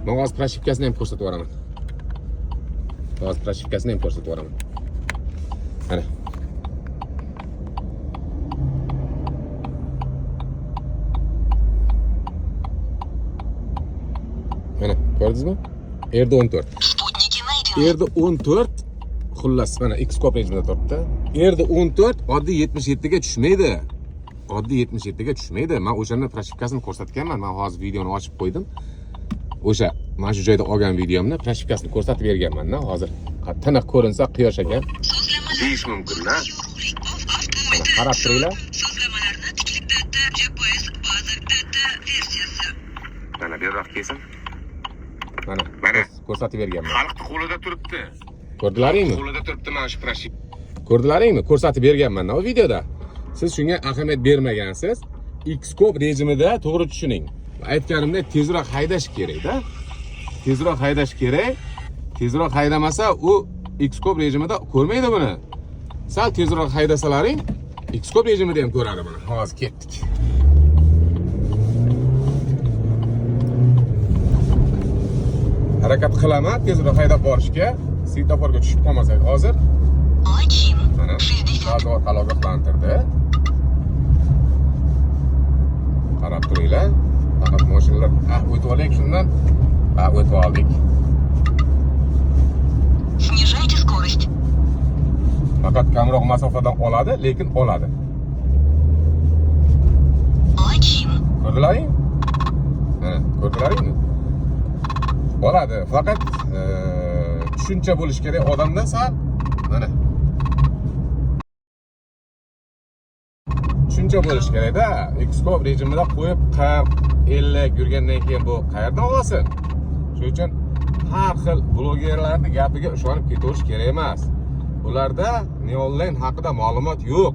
Men hozir прошивка sini ham ko'rsatib yuboraman. Hozir прошивка sini ham ko'rsatib yuboraman. Mana. Mana, ko'rdingizmi? RD14. Спутники найдены. RD14, xullas, mana X-Cop rejimida turibdi. RD14 oddiy 77 ga tushmaydi. Oddiy 77 ga tushmaydi. Men o'shani прошивка sini ko'rsatganman. Men hozir videoni ochib qo'ydim. O'sha mana shu joyda olgan videomni прошивка sini ko'rsatib berganman-da. Hozir tiniq ko'rinsa quyosh ekan deyish mumkin-da. Mana qarab turinglar. Sozlamalarni tiklik data GPS baza data versiyasi. Mana beriroq kelsin. Mana, Mana. ko'rsatib berganman. Xalqni qo'lida turibdi. Ko'rdilaringmi? Qo'lida turibdi mana shu прошивка. Ko'rdilaringmi? Ko'rsatib berganman u videoda. Siz shunga ahamiyat bermagansiz. X-Cop rejimida to'g'ri tushuning. Aytganimdek, tezroq haydash kerak-da. Tezroq haydash kerak. Tezroq haydamasa u X-Cop rejimida ko'rmaydi buni. Sal tezroq haydasalaring, X-Cop rejimida ham ko'radi buni. Hozir ketdik. Harakat qilaman tezroq haydab borishga. Svetoforga tushib qolmasak hozir. Лачин. Mana 60. gaz orqali ogohlantirdi. Qarab turinglar. Faqat mashinalar, o'tib olaylik shundan. Ha, o'tib oldik. Снижайте скорость. Faqat kamroq masofadan oladi, lekin oladi. Лачин. Ko'rdilaring? Mana, ko'rdilaringmi? Oladi. Faqat tushuncha bo'lishi kerak odamda sal. Mana. Tushuncha bo'lishi kerakda. X-Cop rejimida qo'yib 40, 50 yurgandan keyin bu qayerdan olsin? Shuning uchun har xil blogerlarning gapiga ishonib ketaverish kerak emas. Ularda Neonlane haqida ma'lumot yo'q.